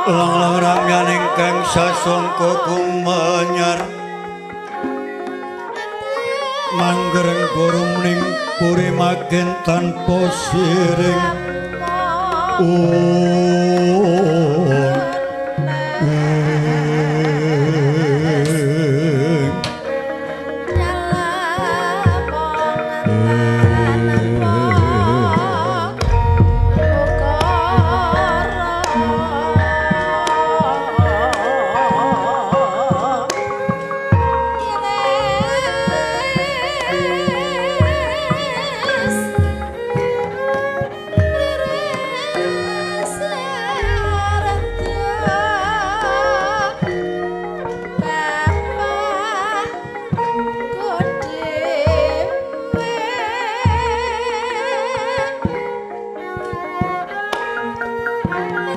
Lang-lang ramyan ingkang sasongko kumenyar manggereng gurumning puri magen tanpa siring.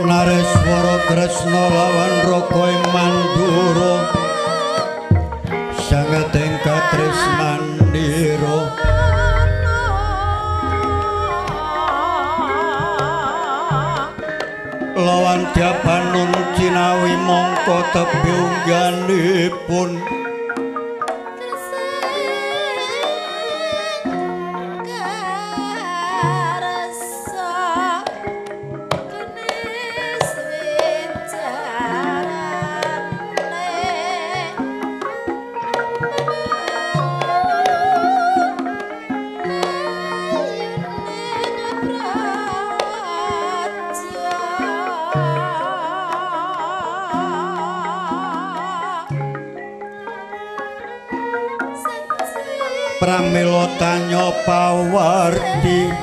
Nareswara Kresna lawan Raka ing Mandura sanget ing katresnanira. Lawan Dyabanun cinawi mongko tebi ungganipun. Pramila tanya pawardi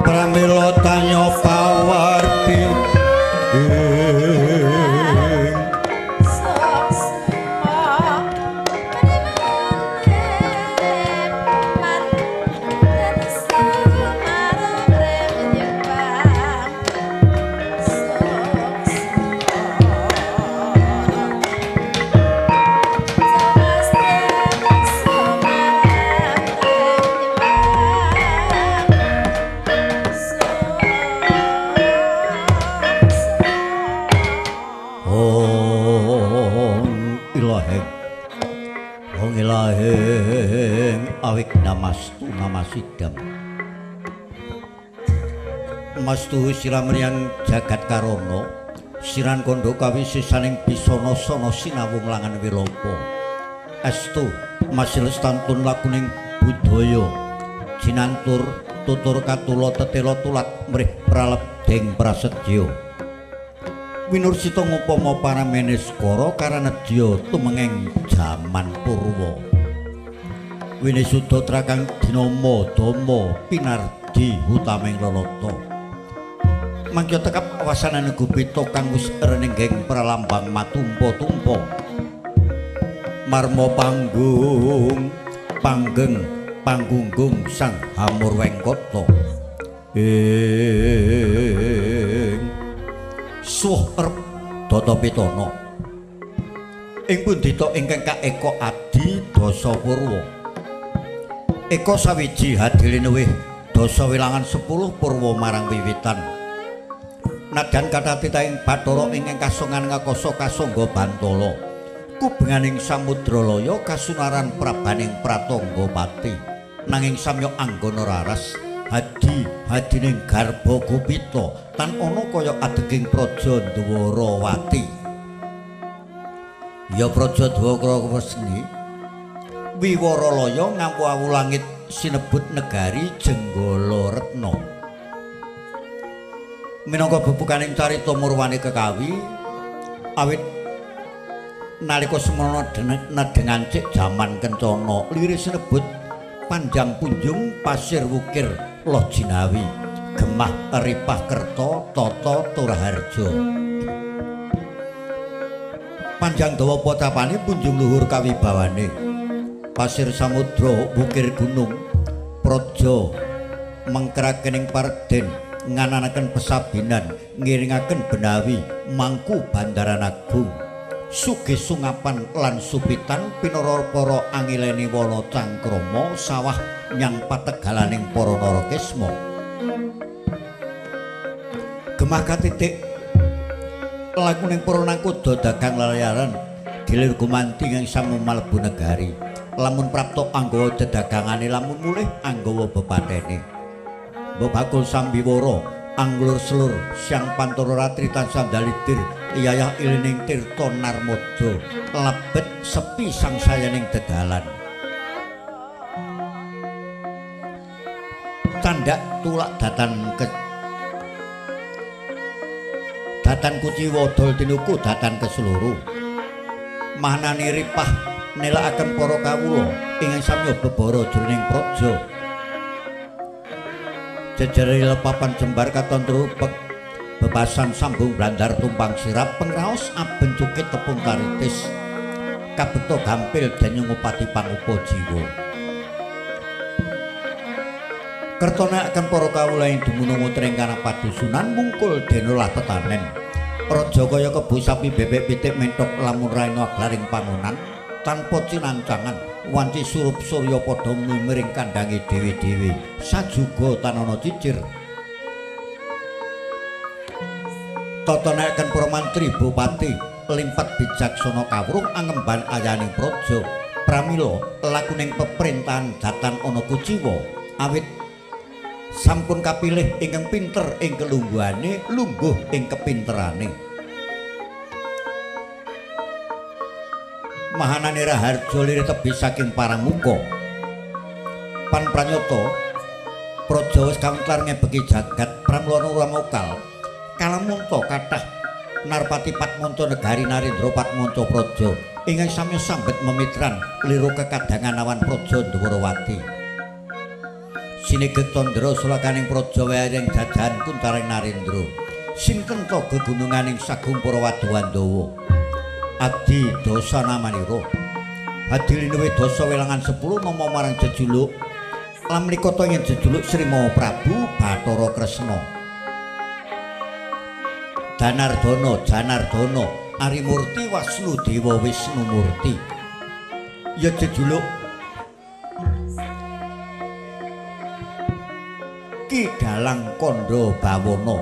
Pramila tanya pawardi Namastu namasidam Mastu siramriyan jagat karana siran kandha kawisisaning bisana sana sinawung langan wilopa. Estu masil stantun lakuning budaya jinantur tutur katula tetela tulat mrih pralebding prasetya. Winursita ngupama parameneskara karanedya tumengeng jaman purwa. Winisuda trakang dinama dama pinardi hutaming lalata. Mangkya tekap wasanane gupita kang wis renenggeng pralambang matumpa-tumpa. Marma panggung panggeng panggunggung sang hamur wengkata. Ing suh erep data pitana. Ing pundhita ingkang kaeka adi dasa purwa. Eka sawiji hadiline wih dasa wilangan 10 purwa marang wiwitan. Nadyan kathah titahing Bathara ingkang kasongan ngakasa kasangga bantala. Kubenganing samudra laya kasunaran prabaning pratangga pati. Nanging samya anggana raras hadi hadining garba gupita tan ana kaya adeging praja Dwarawati. Ya praja Dwarawasni wiwara laya ngampu-awu langit sinebut negari Jenggala Retna. Minangka bebukaning carita murwane kekawi awit nalika semana nedhengancik jaman kencana lire sinebut panjang punjung pasir wukir loh jinawi gemah ripah kerta tata turaharja. Panjang dawa potapane punjung luhur kawibawane pasir samudra wukir gunung praja mengkerakening parden ngananaken pesabinan ngiringaken benawi mangku bandaran agung sugih sungapan lan supitan pinara para angileni wana cangkrama sawah nyang pategalaning para narakisma. Gemah katitik lakuning para nangkuda dagang lalayaran gilir gumanti ing samu malebu negari lamun prapta anggawa dedagangane lamun mulih anggawa bepatene. Mbok bakul sambiwara anglur selur siang pantara ratri tansah dalidir iyayah ilining tirta narmada lebet sepi sangsayaning dedalan. Candhak tulak datan ke datan kuciwa dol tinuku datan keseluruh. Mahnani ripah nelakaken para kawula ingkang samya bebara jroning praja. Jejere lepapan jembar katon trupek bebasan sambung blandar tumpang sirap pengraos aben cukit tepung karitis kabekta gampil den ngupati pangupa jiwa. Kertana akan para kawula ing dumunung wonten ing padusunan mungkul denolah tetanen. Raja kaya kebo sapi bebek pitik menthok lamun raina aglaring pangonan tanpa cinancangan wanci surup surya padha miring kandange dhewe-dhewe sajuga tanana cicir. Tata nekaken para mantri bupati limpat bijaksana kawruh angemban ayaning praja. Pramila lakuning peperintahan datan ana kuciwa awit sampun kapilih ingkang pinter ing kelungguhane lungguh ing kepinterane. Mahanane raharja lire tebih saking paramuka. Pan pranyata praja wis kawentar ngebeki jagat pramlana ora mokal. Kalamunta kathah Narpati Patmanca negari Narendra Patmanca praja ingkang sami sambet memitran liru kekadangan awan praja Dwarawati. Sinegek candra sulakaning praja wayang jajahan kuntaring Narendra. Sinten ta gegununganing sagung para waduwandawa. Adi dasa namanira. Adi linuwih dasa wilangan 10 nama marang jejuluk. Lan menika ta ing jejuluk Sri Maha Prabu Bathara Kresna. Danardana Janardana Arimurti Wasnu Dewa Wisnumurti. Ya jejuluk Ki Dalang Kandha Bawana.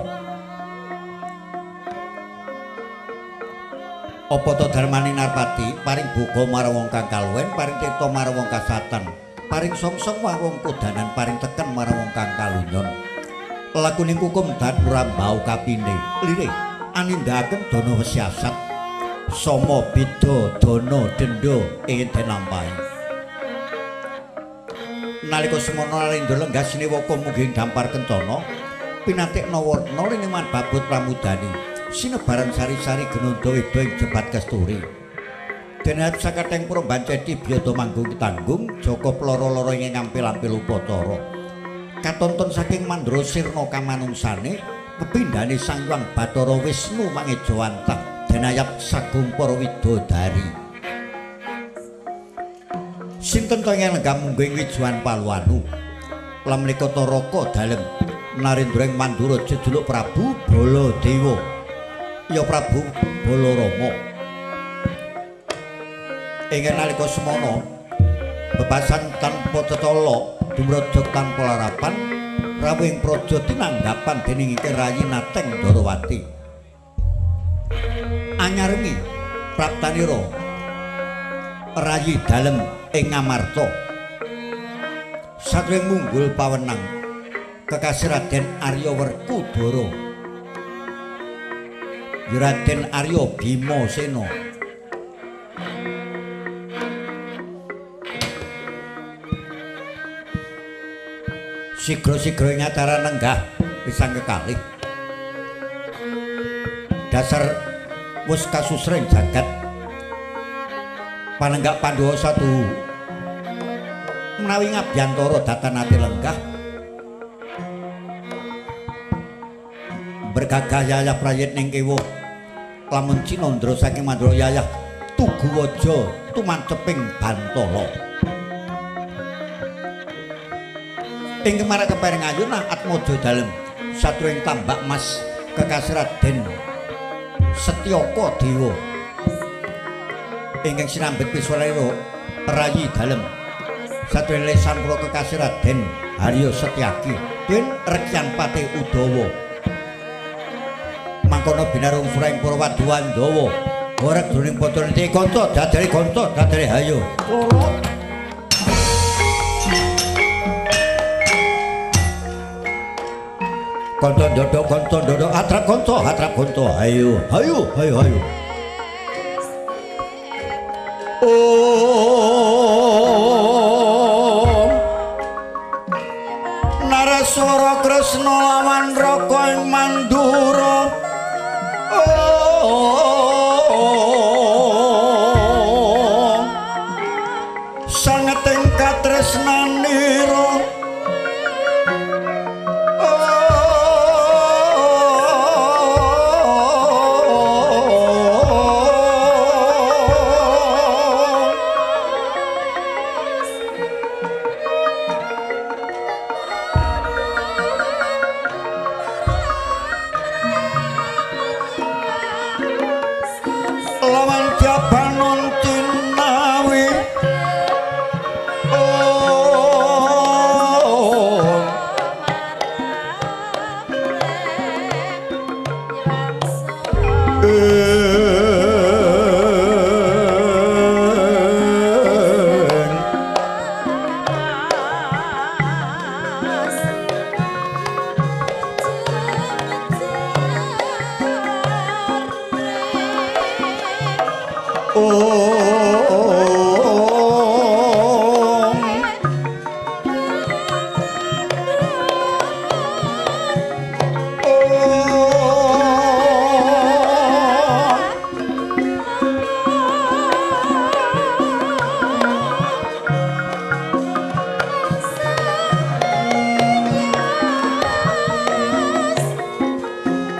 Apa ta darmaning Narpati paring boga marang wong kang kaluwen, paring tirta marang wong kasatan, paring songsong marang wong kodanan, paring teken marang wong kang kalunyon. Lakuning kukum dan rambau kapine lirih anindakaken dana wesiasat sama beda dana denda ing den lampahi. Nalika semana Narendra lenggah siniwaka munggih dampar kencana pinatik nawarna liniman babut pramudani. Sinebaran sari-sari genanda weda ing jebat kasturi. Denayap sakateng para banceti biyata manggung kitanggung jaka ploro-loro ing ngampil-ampil upacara. Katonton saking Mandra sirna kamanungsane pepindhane Sang Hyang Bathara Wisnu mangejawantah denayap sagung para widodari. Sinten to ingkang lenggah mungguh ing wijuan Paluanu? Lan menika Taraka dalem Narendra ing Mandura jejuluk Prabu Baladewa. Ya Prabu Balarama. Ing nalika semana bebasan tanpa tetala dumraja tanpa larapan rawuh ing praja tinanggapan dening iki Rayi Nateng Ndarawati. Anyarengi praptanira rayi dalem ing Ngamarta. Satring munggul pawenang kekasih Raden Arya Werkudara. Raden Arya Bimasena. Sigra-sigra ing acara nenggah pisang kekalih. Dasar wis kasusreng jagat panenggak Pandhawa satu. Menawi ngabyantara datan ati lenggah bergagah yayah prayit ning kewuh lamun cinandra saking Mandura yayah tugu waja tumanceping bantala. Ing kemarak kepereng ayunah atmaja dalem satruing tambak mas kekasih Raden Setyaka Dewa ingkang sinambet piswarira rayi dalem satruing lesan kula kekasih Raden Harya Setyaki den Rekyan Pati Udawa. Mangkono binarung sureng para waduwandawa horeg jroning pocone kanca dadare kanca dadare hayo. Kanca ndodok kanca ndodok atrap kanca hayo hayo hayo hayo. Om Naraswara Kresna lawan Raka ing Mandura. Om sangeting katresnanira.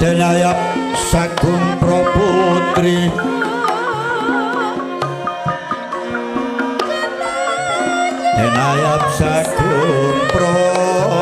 Denayap sagung proputri Denayap sagung proputri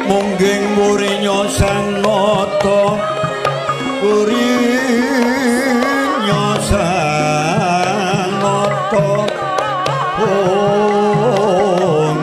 Mungging murinya sang nata, murinya sang nata. Om.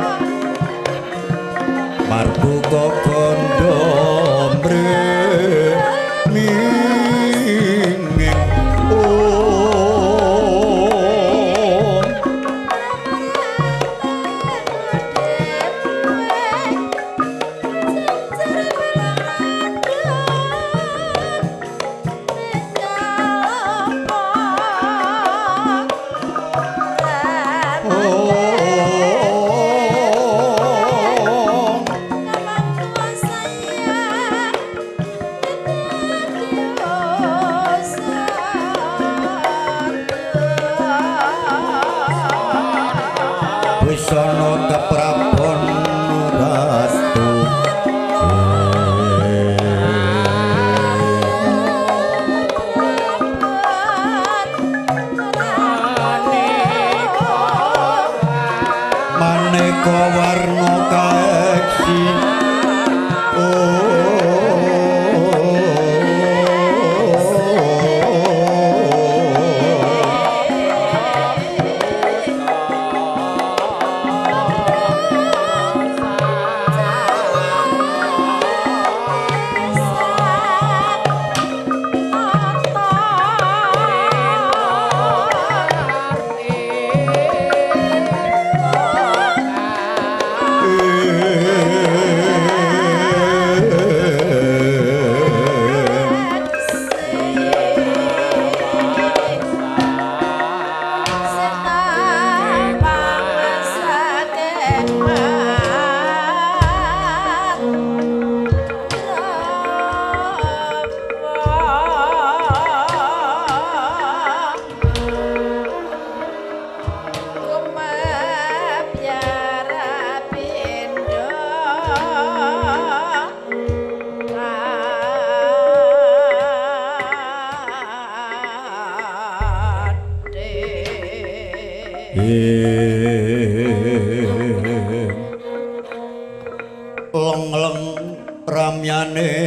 Leng-leng ramyane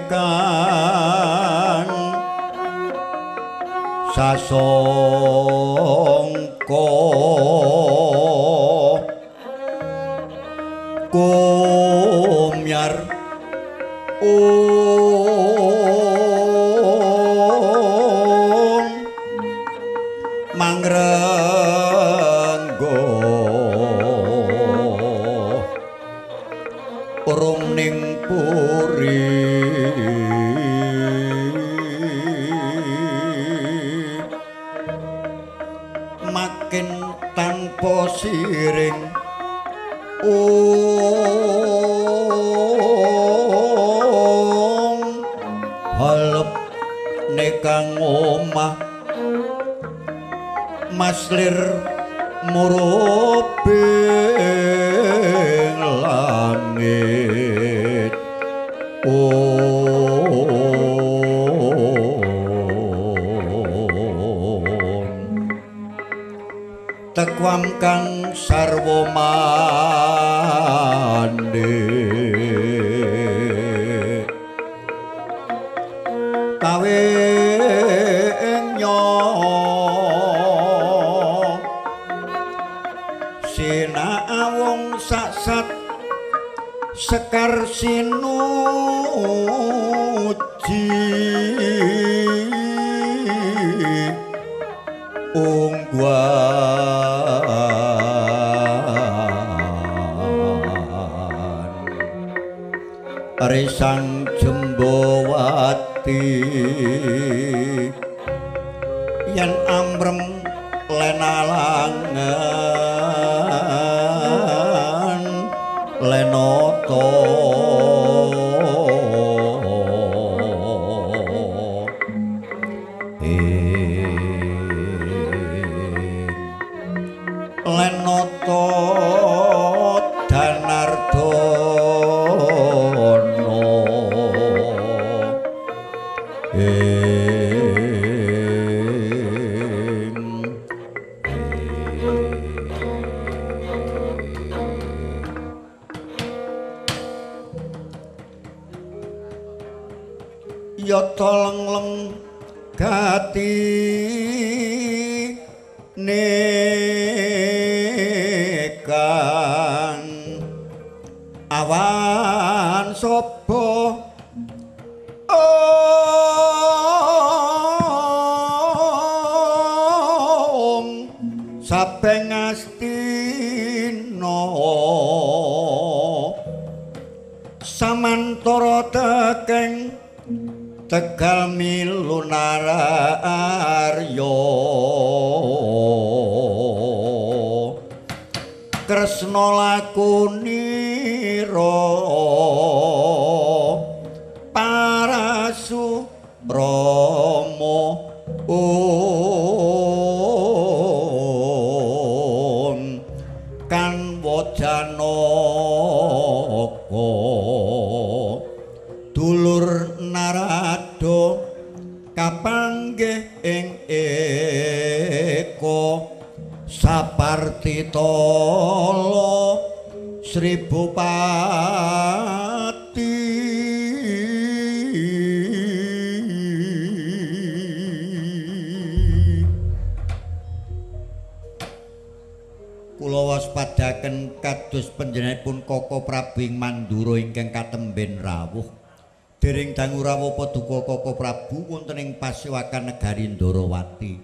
kan sasongko kumyar mangrenggo urung ning puri makin tanpa siring halep nekang omah maslir murubing langit tekwam kang sarwa mandek kawe sinawung saksat sekar sinuji ungguan risang Jembowati yen amrem lenalangan lenoto lenoto Danardono yata lengleng gati nekan awan sapa saben astina samantara tekeng Tegal milu nararya Kresna lakunira Parasu Rama kan wajanaka dulur Narada kapanggih ing eka sapartitala Sri Bupati. Panjenenganipun Koko Prabu ing Mandura ingkang katemben rawuh. Dereng dangu rawuh paduka Koko Prabu wonten ing pasewakan negari Ndarawati.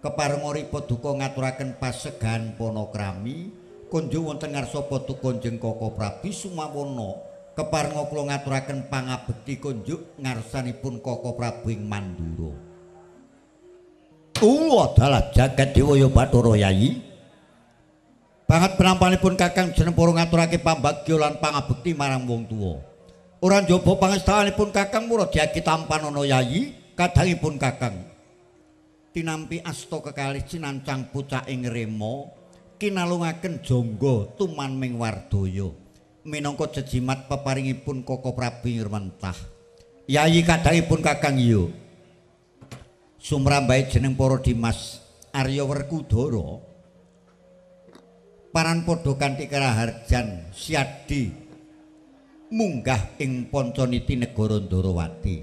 Kepareng ori paduka ngaturaken pasegahan panakrami kunjuk wonten ngarsa paduka Kanjeng Koko Prabu sumawana. Keparenga kula ngaturaken pangabekti kunjuk ngarsanipun Koko Prabu ing Mandura. Dalah jagat dewa ya Bathara Yayi. Banget penampanipun Kakang jeneng para ngaturake pambagya lan pangabekti marang wong tuwa. Ora njaba pangestanipun Kakang mura diagi tampanana Yayi kadangipun Kakang. Tinampi asta kekalih cinancang pucak ing rema kinalungaken jangga tuman ming wardaya. Minangka jejimat peparingipun Koko Prabu Ngrmentah. Yayi kadangipun Kakang iya. Sumrambahe jeneng para Dimas Arya Werkudara. Paran padha kanthi karaharjan siadi munggah ing Pancaniti negara Ndarawati.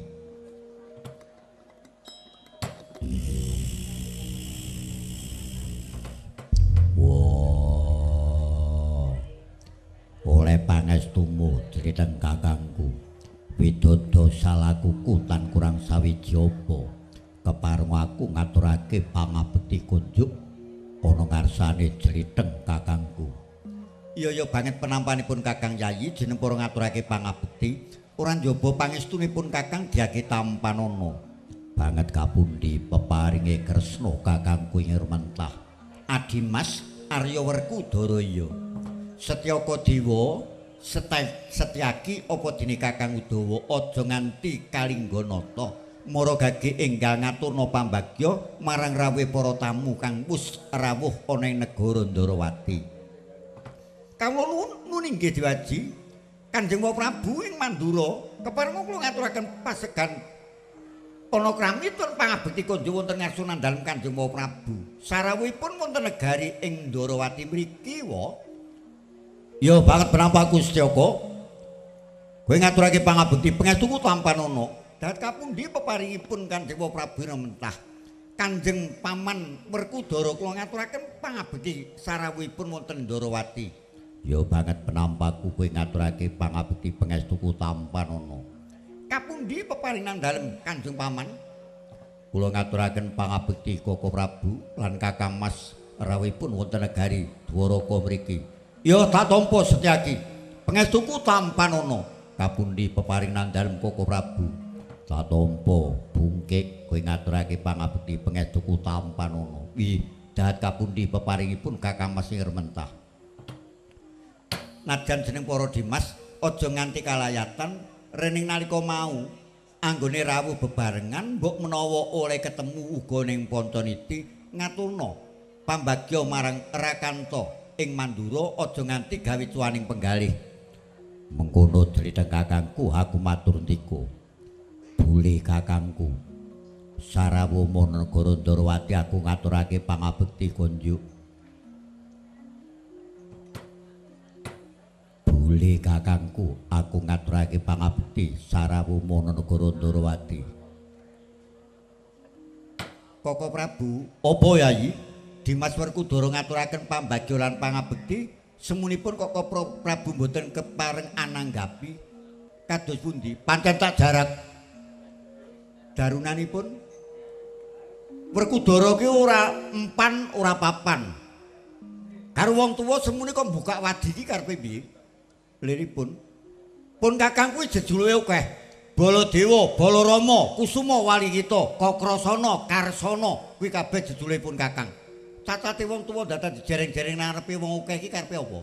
Oleh pangestumu criteng kakangku widodo salakuku tan kurang sawiji apa kepareng aku ngaturake pangabekti kunjuk ana ngarsane criteng kakangku. Iya ya banget penampanipun Kakang Yayi jeneng para ngaturake pangabekti ora njaba pangestunipun Kakang diake tampanana. Banget kapundi peparinge Kresna kakangku ing Ngrmentah Adimas Arya Werkudara iya. Setyaka Dewa Setyaki apa dene Kakang Udawa aja nganti kalingganata mara gage enggal ngaturna pambagya marang rawuhe para tamu kang wis rawuh ana ing negara Ndarawati. Kawula nuwun nunggih Dewaji Kanjeng Prabu ing Mandura keparenga kula ngaturaken pasegan panakrami tur pangabekti kunjuk wonten ngarsa dalem Kanjeng Prabu. Sarawuhipun wonten negari ing Ndarawati mriki wa. Ya banget penampaku Setyaka. Kowe ngaturake pangabekti pangestuku tampanana. Dat kapundi peparingipun Kanjeng Prabu Mentah. Kanjeng Paman Werkudara kula ngaturaken pangabekti sarawuhipun wonten Ndarawati. Ya banget penampaku kowe ngaturake pangabekti pangestuku tampanana. Kapundi peparingan dalem Kanjeng Paman? Kula ngaturaken pangabekti Koko Prabu lan Kakang Mas rawuhipun wonten negari Dwaraka mriki. Ya tak tampa Setyaki. Pangestuku tampanana. Kapundi peparingan dalem Koko Prabu? Tak tampa bungkik kowe ngaturake pangabekti pangestuku tampanana. Ih, dahat kapundi peparingipun Kakang Mas Ngrmentah. Najan jeneng para Dimas aja nganti kalayatan rening nalika mau anggone rawuh bebarengan mbok menawa oleh ketemu uga ning Pancaniti ngaturna pambagya marang Rakanta ing Mandura aja nganti gawe cuaning penggalih. Mengkono crita kakangku aku matur ndika. Bule kakangku sarawuh negara Ndarawati aku ngaturake pangabekti kunjuk. Bule kakangku aku ngaturake pangabekti sarawuh negara Ndarawati. Koko Prabu, apa Yayi? Dimas Werkudara ngaturaken pambagya lan pangabekti semunipun Koko Prabu mboten kepareng ananggapi kados pundi? Pancen tak jarak darunanipun Werkudara ki ora empan ora papan. Karo wong tuwa semune kok mbukak wadi iki karepe piye? Liripun pun kakang kuwi jejuluke akeh. Baladewa, Balarama, Kusuma Walikita, Kakrasana, Karsana kuwi kabeh jejulipun kakang. Cacate wong tuwa dadak dijereng-jereng nang ngarepe wong akeh iki karepe apa?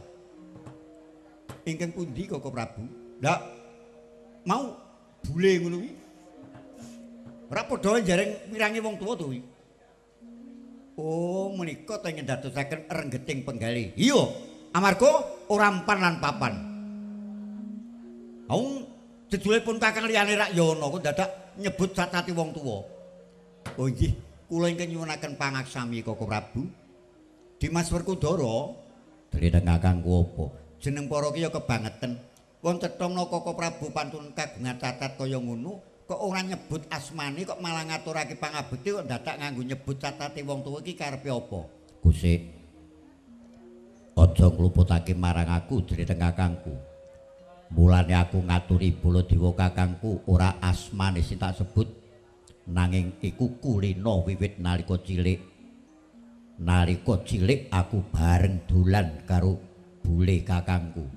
Ingkang pundi Koko Prabu? Lah mau bule ngono kuwi. Ora padha jereng wirange wong tuwa to kuwi. Oh, menika teng ndadosaken renggeting penggalih. Iya, amarga ora empan lan papan. Wong jejulipun kakang liyane rak ya ana kok dadak nyebut cacate wong tuwa. Oh nggih, kula ingkang nyuwunaken pangaksami Koko Prabu. Dimas Werkudara, dene kakangku apa? Jeneng para ki ya kebangeten. Wong cetha Koko Prabu pantun kagungan cacat kaya ngono, kok ora nyebut asmane kok malah ngaturake pangabekti kok dadak nganggo nyebut cacate wong tuwa iki karepe apa? Gusik. Aja Aja ngluputake marang aku jriteng kakangku. Mulane aku ngaturi Baladewa kakangku ora asmane sing tak sebut nanging iku kulina wiwit nalika cilik. Nalika cilik aku bareng dolan karo bule kakangku.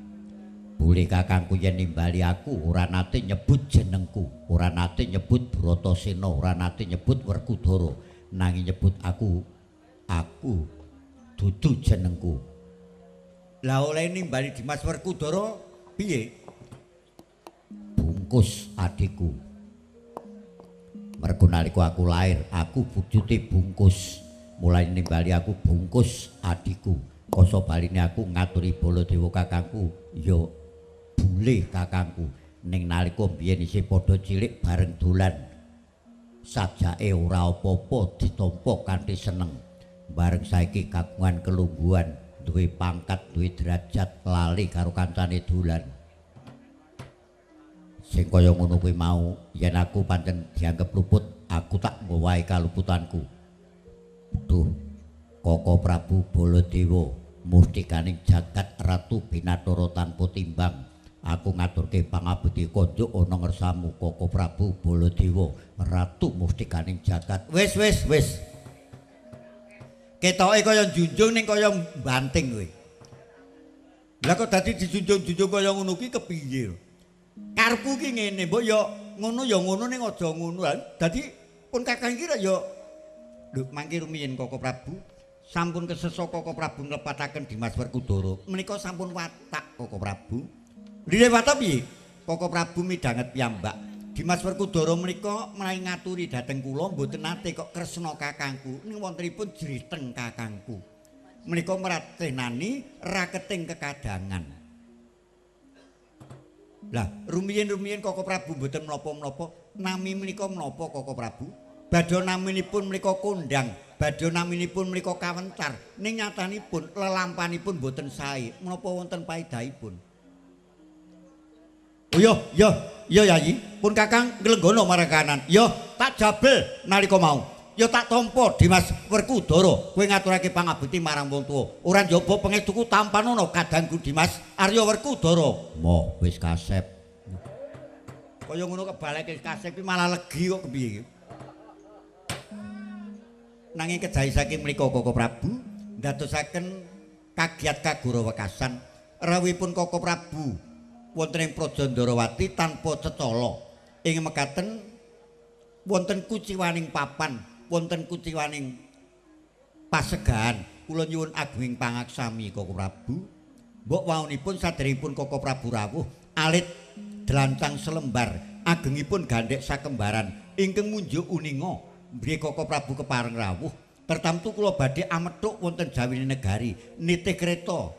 Bule kakangku yen nimbali aku ora nate nyebut jenengku, ora nate nyebut Bratasena, ora nate nyebut Werkudara, nanging nyebut aku dudu jenengku. Lah oleh nimbali Dimas Werkudara piye? Bungkus adikku. Mergo nalika aku lair, aku wujute bungkus. Mulai nimbali aku bungkus adikku. Kasa baline aku ngaturi Baladewa kakangku, ya bule kakangku. Ning nalika biyen isih padha cilik bareng dolan. Sajake ora apa-apa ditampa kanthi seneng. Bareng saiki kagungan kelungguhan, duwe pangkat, duwe derajat, lali karo kancane dolan. Sing kaya ngono kuwi mau, yen aku pancen dianggep luput, aku tak nggawae kaluputanku. Duh, Koko Prabu Baladewa, mustikaning jagat Ratu Binatara tanpa timbang. Aku ngaturke pangabekti konjuk ana ngersamu Koko Prabu Baladewa, Ratu mustikaning jagat. Wis wis wis. Ketoke kaya njunjung ning kaya banting kowe. Lah kok dadi dijunjung-junjung kaya ngono ki kepiye? Karepku ki ngene, mbok ya ngono ya ngono ning aja ngono. Dadi pun kakang iki ya lho mangke rumiyin Koko Prabu sampun kesesa Koko Prabu nglepataken Dimas Werkudara. Menika sampun watak Koko Prabu. Lire watak piye? Koko Prabu midhanget piyambak. Dimas Werkudara menika menawi ngaturi dhateng kula mboten nate kok kresna kakangku ning wontenipun jriteng kakangku. Menika mratenani raketing kekadangan. Lah rumiyin-rumiyin Koko Prabu mboten menapa-menapa, nami menika menapa Koko Prabu? Badhe naminipun menika kondang, badhe naminipun menika kawentar, ning nyatanipun lelampanipun mboten sae, menapa wonten paedahipun? Oh iya, iya, iya Yayi, pun kakang nglenggono marang kanan. Ya, tak jabel nalika mau. Ya tak tampa Dimas Werkudara, kowe ngaturake pangabekti marang wong tuwa. Ora njaba pangestuku tampanono kadangku Dimas Arya Werkudara. Moh wis kasep. Kaya ngono kebaleke kasep iki malah legi kok kepiye iki. Nanging kejahi saking menika Koko Prabu ndadosaken kagiat kagura wekasan rawuhipun Koko Prabu wonten ing Praja Ndarawati tanpa cecala. Ing mekaten wonten kuciwaning papan, wonten kuciwaning pasegahan. Kula nyuwun agunging pangaksami Koko Prabu. Mbok waunipun saderengipun Koko Prabu rawuh alit dlancang selembar agengipun gandhek sakembaran ingkang munjuk uninga mriye Koko Prabu kepareng rawuh. Tertamtu kula badhe amethuk wonten jawine negari nitih kereta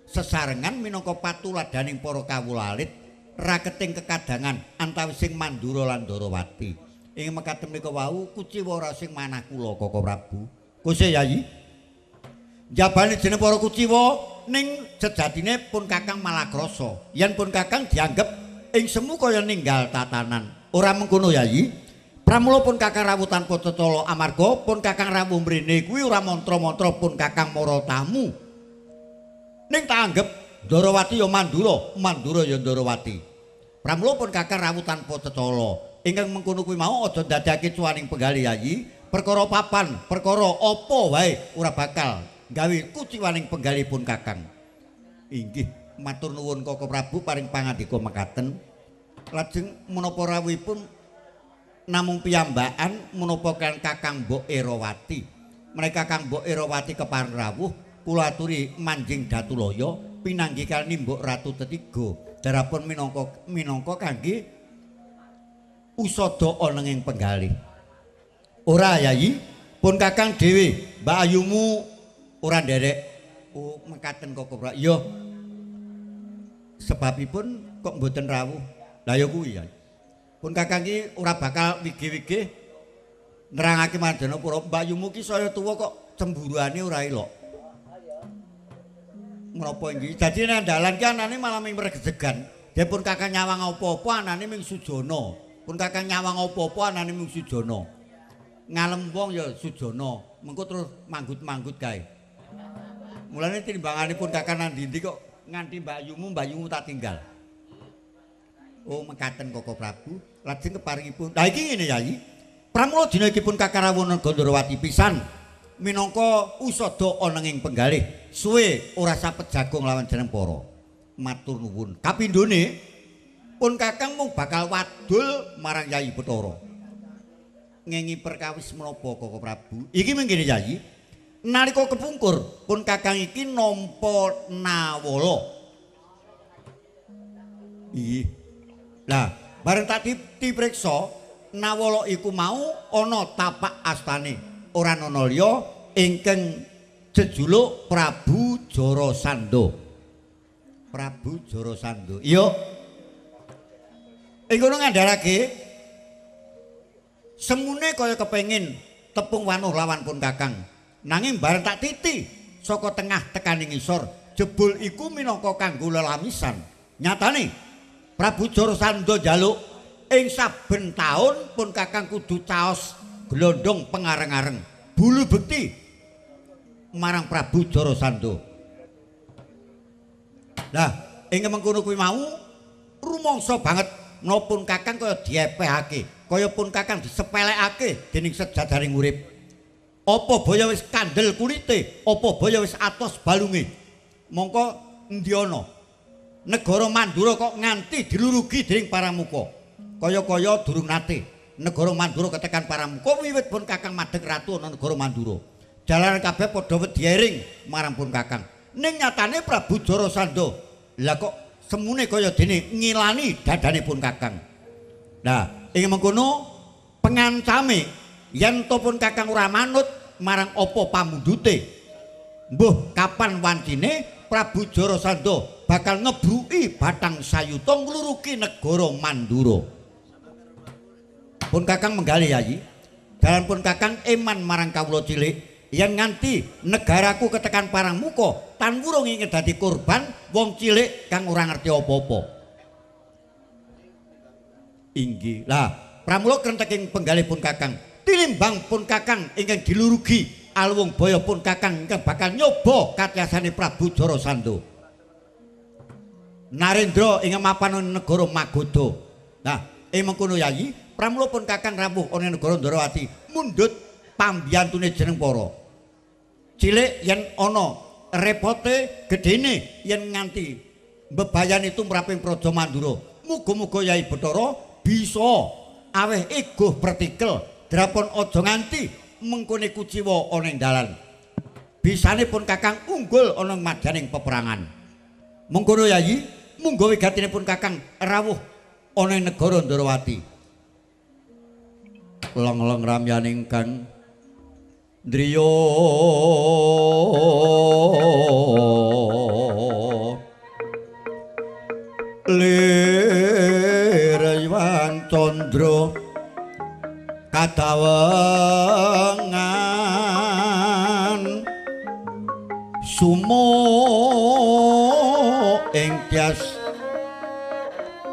sesarengan minangka patuladaning para kawula alit raketing kekadangan antawising Mandura lan Ndarawati. Ing mekaten menika wau kuciwa sing manah kula Koko Prabu. Kuse Yayi. Njabane jeneng para kuciwa ning sejatine pun kakang malah krasa yen pun kakang dianggep ing semu kaya ninggal tatanan. Ora mengkono Yayi. Pramula pun kakang rawuh tanpa cecala amarga pun kakang rawuh mrene kuwi ora mantra-mantra pun kakang mara tamu. Ning tak anggep Ndarawati ya Mandura, Mandura ya Ndarawati. Pramula pun kakang rawuh tanpa cecala. Ingkang mengkono kuwi mau aja ndadekake cuwaning penggalih Yayi. Perkara papan, perkara apa wae ora bakal gawe kuciwaning penggalih pun kakang. Inggih, matur nuwun Koko Prabu paring pangandika mekaten. Lajeng menapa rawuhipun namung piyambakan menapa kan Kakang Mbok Erawati. Menika Kakang Mbok Erawati kepareng rawuh kula aturi manjing Datulaya pinanggih kaliyan Mbok Ratu Tetiga. Darapun minangka kangge usada ana ing penggalih. Ora Yayi, pun kakang dhewe, Mbak Ayumu ora nderek. Oh, mekaten Koko Prabu. Ya. Sebabipun kok mboten rawuh. Lah ya kuwi ya. Pun kakang ki ora bakal wigih-wigih nerangake marang pura. Mbak Yumu ki saya tuwa kok cemburuane ora elok. Menapa inggih? Dadi nang dalan ki anane malah ming mregejegan. Dene pun kakang nyawang apa-apa anane ming sujana. Pun kakang nyawang apa-apa anane ming sujana. Ngalem wong ya sujana, mengko terus manggut-manggut kae. Mulane timbanganipun Kakang nang ndi kok nganti mbakyumu tak tinggal. Oh mekaten Koko Prabu, lajeng keparingipun. Lah iki ngene Yayi. Pramula dina iki pun Kakang rawuh Gandrawati pisan minangka usada ana ing penggalih. Suwe ora sapet jago nglawan jeneng para. Matur nuwun. Kapindhone pun Kakang mung bakal wadul marang Yayi Bathara. Ngengi perkawis menapa Koko Prabu? Iki mengkene Yayi. Nalika kepungkur pun Kakang iki nampa nawala. Iya. Lah, bareng tak dipriksa nawala iku mau ana tapak astane. Ora ana liya ingkang jejuluk Prabu Jarasandha. Prabu Jarasandha. Iya. Ing kono ngandharake semune kaya kepengin tepung wanuh lawan pun Kakang. Nanging bareng tak titi saka tengah tekane ngisor, jebul iku minangka kanggo lelamisan. Nyatane Prabu Jarasandha njaluk ing saben taun pun Kakang kudu caos glondong pengareng-areng bulu bekti marang Prabu Jarasandha. Lah ing mengkono kuwi mau rumangsa banget menapa pun Kakang kaya diepehake, kaya pun Kakang disepelekake dening sejadaring urip. Apa baya wis kandel kulite, apa baya wis atos balunge. Mongko endi ana negara Mandura kok nganti dilurugi dening Paramuka. Kaya-kaya durung nate negara Mandura ketekan Paramuka wiwit pun Kakang madeg ratu ana negara Mandura. Jalaran kabeh padha wedi ering marang pun Kakang. Ning nyatane Prabu Jarasandha lah kok semune kaya dene ngilani dadane pun Kakang. Nah, ing mengkono pengancame yen to pun Kakang ora manut marang apa pamundhute, mbuh kapan wancine Prabu Jarasandha bakal ngebruki batang sayuta ngluruki negara Mandura. Pun Kakang menggalih Yayi, dalan pun Kakang eman marang kawula cilik yen nganti negaraku ketekan Paramuka tan wurung ing dadi korban wong cilik kang ora ngerti apa-apa. Inggih. Lah, pramula krenteking penggalih pun Kakang, tinimbang pun Kakang ingkang dilurugi alwung baya pun Kakang ingkang bakal nyoba katyasane Prabu Jarasandha. Narendra ing mapan negara Magadha. Nah, ing mengkono Yayi, pramula pun Kakang rawuh ana negara Ndrawati mundhut pambiyantune jeneng para. Cilik yen ana repote gedene yen nganti mbebayani tumraping Praja Mandura. Muga-muga Yayi Bathara bisa aweh egoh pertikel drapon aja nganti mengkone kuciwa ana ing dalan. Bisane pun Kakang unggul ana ing madyaning peperangan. Mengkono Yayi, munggo wigatine pun Kakang rawuh ana ing negara Ndrawati. Long-long ramyaning kang driya lir Iwan Candra kadawengan sumo ing tias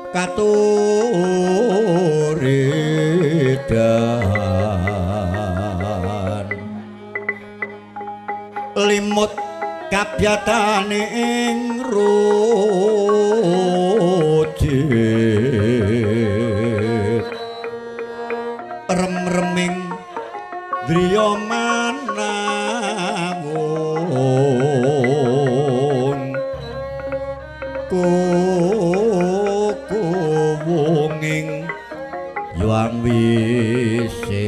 katuridan limut kabyatane ing rujit rem-reming driya manawun kuku wunging yuang wisesa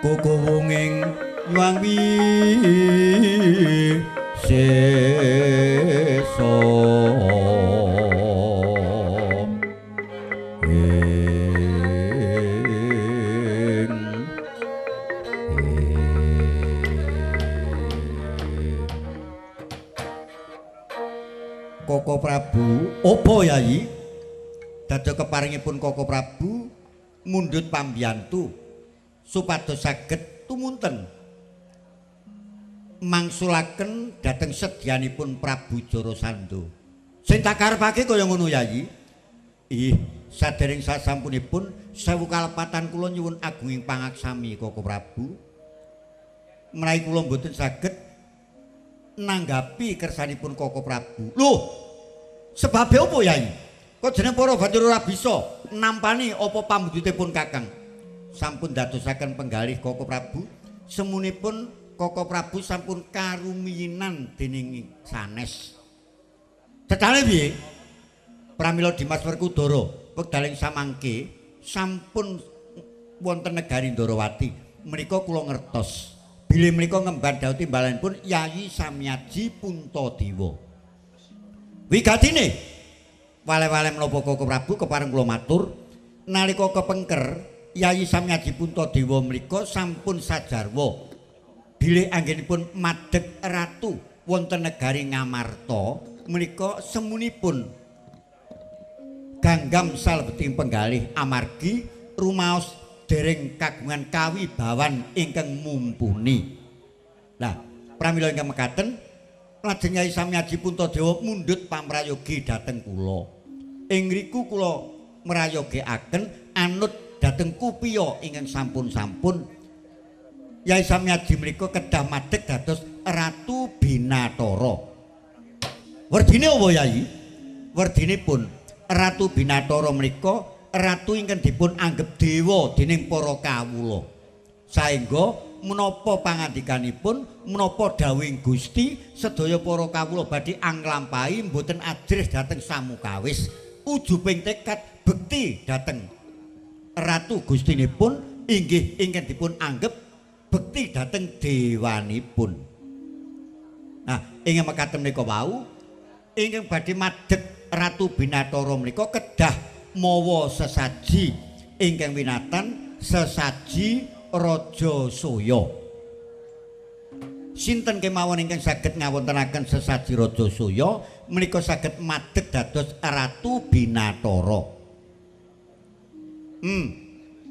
kuku wunging yuang wisesa. Koko Prabu, opo Yayi? Dados keparingipun Koko Prabu mundhut pambiyantu supados saged tumunten mangsulaken dhateng sedyanipun Prabu Jarasandha. Sing tak karepake kaya ngono Yayi. Ih, Sadereng sasampunipun sewu kalepatan kula nyuwun agunging pangaksami Koko Prabu. Menawi kula mboten saged nanggapi kersanipun Koko Prabu. Lho, sebabe apa Yai? Kok jeneng para batur ora bisa nampani apa pamundhutipun Kakang? Sampun dadosaken penggalih Koko Prabu, semunipun Koko Prabu sampun karumiyinan dening sanes. Cetane piye? Pramila Dimas Werkudara wekdaling samangke sampun wonten negari Ndorowati. Menika kula ngertos bilih menika ngemban dawuh timbalanipun Yayi Samyaji Puntadewa. Wigatine wale-wale menapa Koko Prabu kepareng kula matur nalika kepengker Yayi Samyaji Puntadewa menika sampun sajarwa bilih anggenipun madeg ratu wonten negari Ngamarta menika semunipun ganggam salebeting penggalih amargi rumaos dereng kagungan kawibawan ingkang mumpuni. Lah, pramila ingkang mekaten lajeng Yai Samyaji Puntadewa mundhut pamrayogi dhateng kula. Ing ngriku kula mrayogekaken anut dhateng kupiya ingkang sampun-sampun Yai Samyaji menika kedah madeg dados Ratu Binatara. Werdine apa Yai? Werdinipun Ratu Binatara menika ratu ingkang dipun anggep dewa dening para kawula. Saengga menapa pangandikanipun, menapa dawuhing Gusti, sedaya para kawula badhe anglampahi mboten ajrih dhateng samukawis. Ujubing tekad bekti dhateng Ratu Gustinipun inggih ingkang dipun anggep bekti dhateng dewanipun. Nah, ing mekaten menika wau ingkang badhe madeg Ratu Binatara menika kedah mawa sesaji ingkang winatan sesaji Raja Soya. Sinten kemawon ingkang saged ngawontenaken sesaji Raja Soya menika saged madeg dados Ratu Binatara.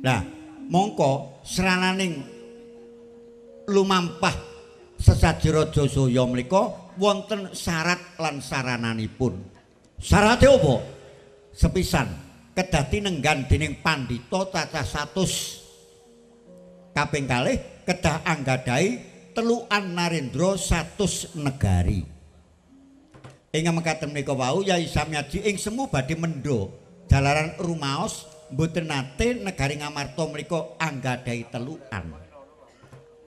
Lah, mongko srananing lumampah sesaji Raja Soya menika wonten syarat lan sarananipun. Syarate apa? Sepisan kedah tinenggan dening pandhita cacah 100. Kaping kalih kedah anggadhahi telukan narendra 100 negari. Ing mekaten menika wau Yai Samyaji ing semu badhe mendha jalaran rumaos mboten nate negari Ngamarta menika anggadhahi telukan.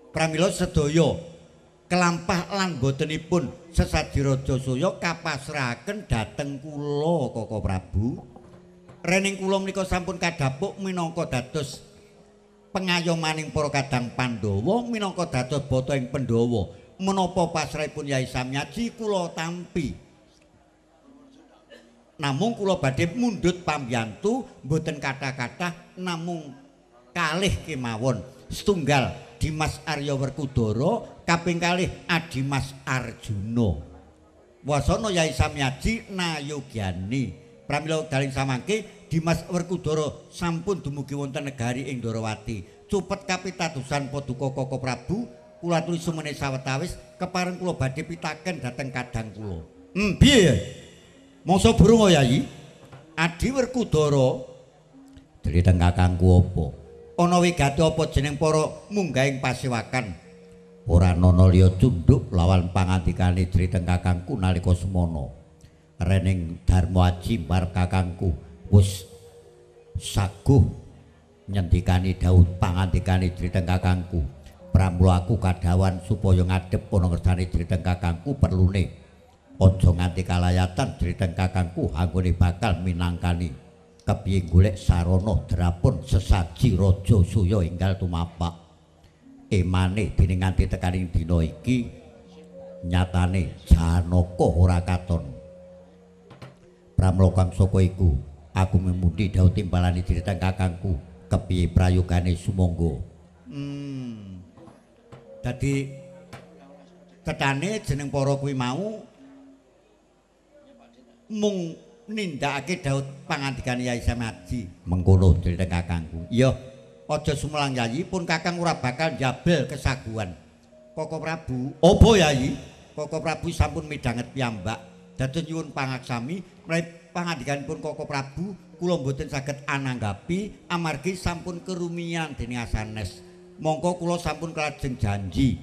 Pramila sedaya kelampah lan botenipun sesaji Raja Soya kapasrahaken dhateng kula Koko Prabu. Rening kula menika sampun kadhapuk minangka dados pengayomaning para kadang Pandhawa minangka dados bata ing Pandhawa. Menapa pasrahipun Yai Samyaji kula tampi. Namung kula badhe mundhut pambiyantu mboten kathah-kathah namung kalih kemawon. Setunggal Dimas Arya Werkudara, kaping kalih Adimas Arjuna. Wasana Yai Samyaji nayogyani. Pramila daling samangke Dimas Werkudara sampun dumugi wonten negari ing Ndorowati. Cupet kapitadosan paduka Koko Prabu, kula aturi sumene sawetawis kepareng kula badhe pitaken dhateng kadang kula. Piye? Mangsa burung Yai? Adi Werkudara driteng kakangku apa? Ana wigati apa jeneng para munggahing pasewakan? Ora ana liya cunduk lawan pangandikane driteng kakangku nalika semana. Rening Darma Aji mar kakangku wis saguh nyendikani dawuh pangandikane driteng kakangku. Pramila aku kadhawan supaya ngadhep ana ngersane driteng kakangku perlune aja nganti kalayatan driteng kakangku anggone bakal minangkani kepiye golek sarana drapun sesaji Raja Soya enggal tumapak. Emane dene nganti tekaning dina iki nyatane Janaka ora katon. Pramila kang saka iku aku memundi dawuh timbalane driteng kakangku kepiye prayogane sumangga. Dadi cethane jeneng para kuwi mau mung nindakake dawuh pangandikane Yai Samyaji. Mengkono driteng kakangku. Iya, aja sumelang Yayi, pun kakang ora bakal njabel kesaguhan. Koko Prabu, apa Yayi? Koko Prabu sampun midhanget piyambak. Dados nyuwun pangaksami menawi pangandikanipun Koko Prabu Kula mboten saged ananggapi amargi sampun kerumiyan dening asanes. Mongko kula sampun kalajeng janji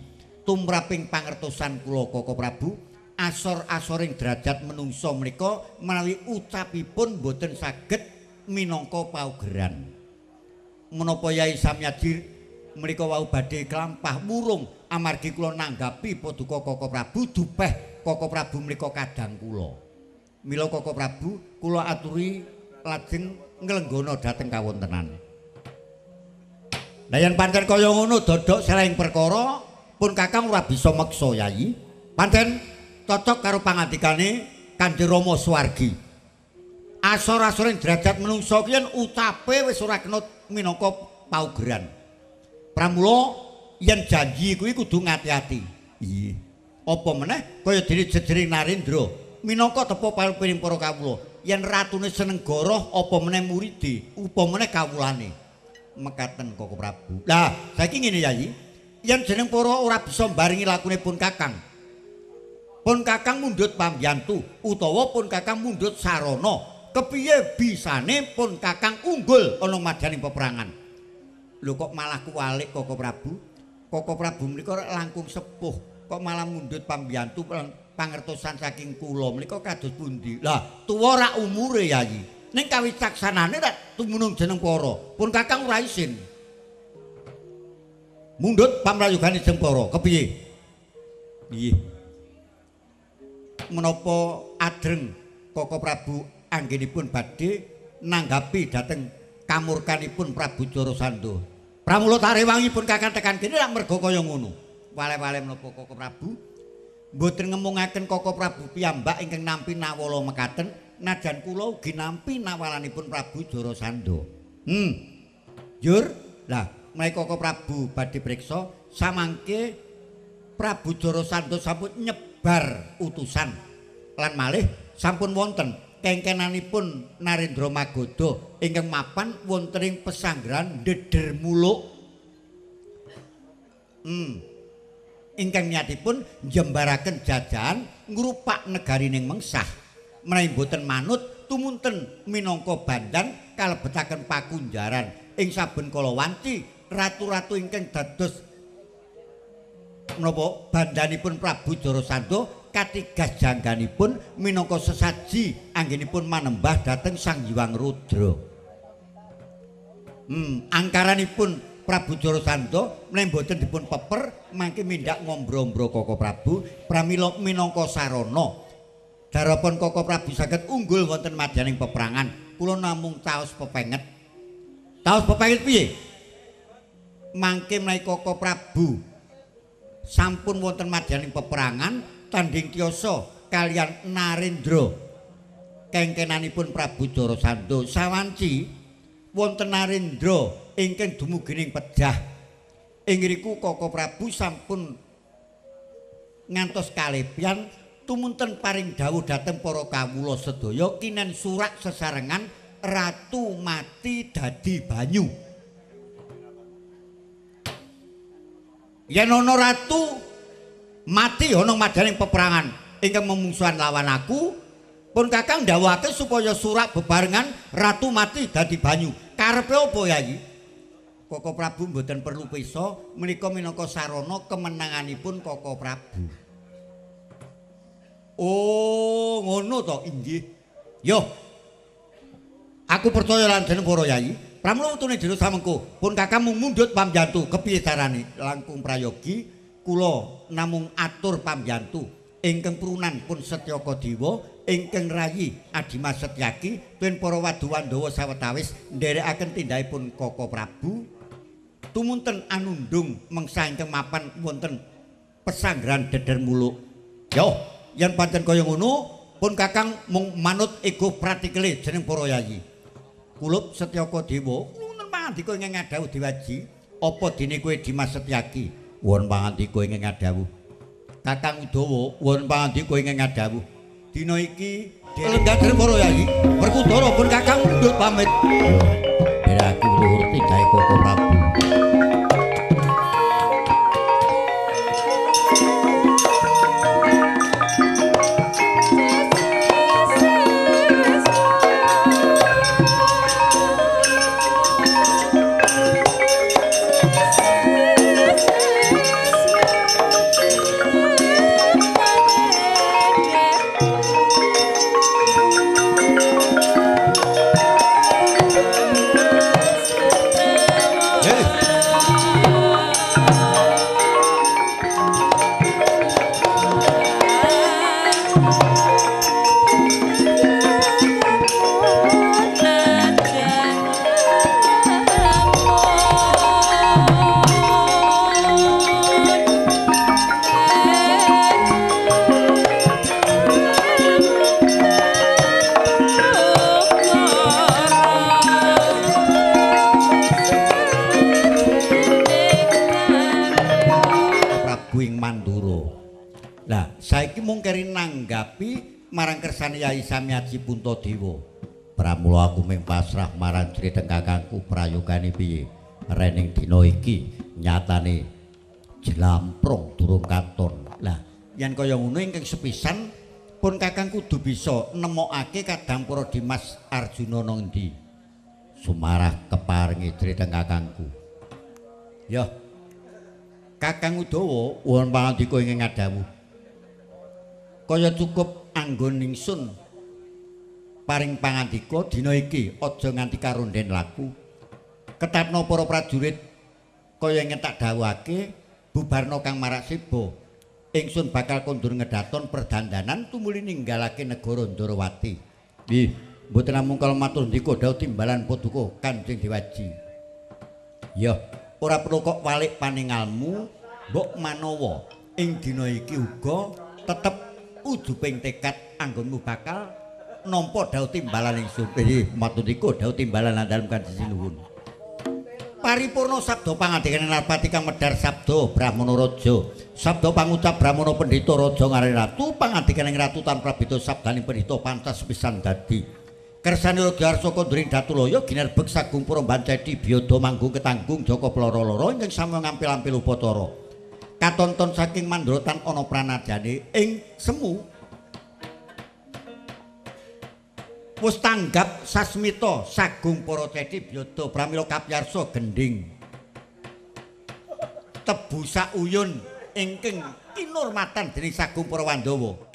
tumraping pangertosan kula Koko Prabu, asor-asoring derajat menungsa menika menawi ucapipun mboten saged minangka paugeran. Menapa Yai Samyaji menika wau badhe klampah wurung amargi kula nanggapi paduka Koko Prabu dupeh Koko Prabu menika kadang kula. Mila Koko Prabu kula aturi lajeng nglenggana dhateng kawontenan. Lah yen pancen kaya ngono dodok selaing perkara pun Kakang ora bisa meksa Yai. Pancen cocok karo pangandikane Kanjeng Rama Suwargi. Asor-asoring derajat menungsa ki yen ucape wis ora kena minangka paugeran. Pramula yen janji kuwi kudu ngati-ati. Iya. Apa meneh kaya dene jejering Narendra minangka tepa palupining para kawula. Yen ratune seneng goroh apa meneh muride, apa meneh kawulane. Mekaten Koko Prabu. Lah, saiki ngene Yai, yen jeneng para ora bisa mbarengi lakune pun Kakang. Pun Kakang mundhut pambiyantu utawa pun Kakang mundhut sarana, kepiye bisane pun Kakang unggul ana madyaning peperangan? Lho kok malah kuwalik Koko Prabu? Koko Prabu menika langkung sepuh, kok malah mundhut pambiyantu pangertosan saking kula menika kados pundi? Lah, tuwa rak umure Yai. Ning kawicaksanane rak tumunung jeneng para. Pun Kakang ora isin. Mundhut pamrayogane jeneng para, kepiye? Nggih. Menapa adreng Koko Prabu anggenipun badhe nanggapi dhateng kamurkanipun Prabu Jarasandha? Pramula tarewangi pun Kakang tekan kene rak merga kaya ngono. Wale-wale menapa Koko Prabu? Mboten ngemungaken Koko Prabu piyambak ingkang nampi nawala mekaten, najan kula ugi nampi nawalanipun Prabu Jarasandha. Jur, lah menawi Koko Prabu badhe priksa samangke Prabu Jarasandha sampun nyebar utusan lan malih sampun wonten kengkenanipun Narendra Magadha ingkang mapan wonten ing pesanggrahan Deder Muluk. Ingkang niatipun njembaraken jajahan ngrupak negarining mengsah. Menawi mboten manut tumunten minangka bandan kalebetaken pakunjaran ing saben kala wanci ratu-ratu ingkang dados menapa bandanipun Prabu Jarasandha katigas jangganipun minangka sesaji anggenipun manembah dhateng Sang Hyang Rudra. Angkaranipun Prabu Jarasandha menawi mboten dipun peper mangke mindhak ngombro-ombro Koko Prabu pramila minangka sarana darapun Koko Prabu saged unggul wonten madyaning peperangan. Kula namung taos pepenget. Taos pepenget piye? Mangke menawi Koko Prabu sampun wonten madyaning peperangan tanding tiyasa kaliyan Narendra kengkenanipun Prabu Jarasandha sawanci wonten Narendra ingkang dumugi ing pejah. Ing ngriku Koko Prabu sampun ngantos kalepian tumunten paring dawuh dhateng para kawula sedaya kinen surak sesarengan ratu mati dadi banyu. Yen ana ratu mati ana madyaning peperangan ingkang memungsuhan lawan aku, pun Kakang ndhawuhake supaya surak bebarengan ratu mati dadi banyu. Karepe apa Yai? Koko Prabu mboten perlu pesa menika minangka sarana kemenanganipun Koko Prabu. Oh, ngono to? Inggih. Yo. Aku percaya lan jeneng para yai. Pramila wetune dina samengko pun Kakang mung mundhut pambiyantu. Kepiye carane? Langkung prayogi kula namung atur pambiyantu ingkang prunan pun Setyaka Dewa ingkang rayi Adimas Setyaki tuwin para wadu Wandawa sawetawis nderekaken tindakipun Koko Prabu tumunten anundung mengsa ingkang mapan wonten pesanggrahan Deder Muluk. Yo, yen pancen kaya ngono pun Kakang mung manut ego pratikele jeneng para yayi. Kulup Setyaka Dewa wonten pangandika ingkang ngadhawuh Dewaji, apa dene kowe Dimas Setyaki? Wonten pangandika ingkang ngadhawuh. Kakang Udawa wonten pangandika ingkang ngadhawuh. Dina iki lenggah jeneng para yayi, Werkudara pun Kakang mundhut pamit. Nderekaken luhur tindake Koko Prabu. nanggapi marang kersane Yai Samyaji Puntadewa. Pramula aku mung pasrah marang criteng kakangku prayogane piye. Rening dina iki nyatane jlamprong durung katon. Lah, yen kaya ngono ingkang sepisan pun kakang kudu bisa nemokake kadang para Dimas Arjuna nang endi. Sumarah keparengi criteng kakangku. Ya. Kakang Udawa wonten pangandika ingkang ngadhawuh. Kaya cukup anggon ingsun paring pangandika dina iki aja nganti karonden laku. Ketatna para prajurit kaya ingkang tak dawuhake bubarna Kang Marakseba. Ingsun bakal kondur ngedaton perdandanan tumuli ninggalake negara Ndorowati. Nggih, mboten namung kala matur ndika dawuh timbalan paduka Kanjeng Dewaji. Ya, ora perlu kok walik paningalmu, mbok manawa ing dina iki uga tetep ujuping tekad anggonmu bakal nampa dawuh timbalan ingsun. Nggih, matur ndika dawuh timbalan dalem Kanjeng Sinuwun. Paripurna sabda pangandikane Narpati kang medhar sabda Brahmana Raja. Sabda pangucap Brahmana Pendhita Raja ngarep ratu pangandikane ratu tanpa prabita sabdaning pendhita pantas pisan dadi. Kersane Raja Arsaka ndring Datulaya ginerbek sagung para bancedi biyada manggung ketanggung Jaka Ploro-loro ingkang sami ngampil-ampil upacara. Katonton saking mandrotan ana pranadane ing semu wis tanggap sasmita sagung para cedi biyada pramila kapyarsa gendhing tebu sauyun ingkang kinurmatan dening sagung para Wandawa.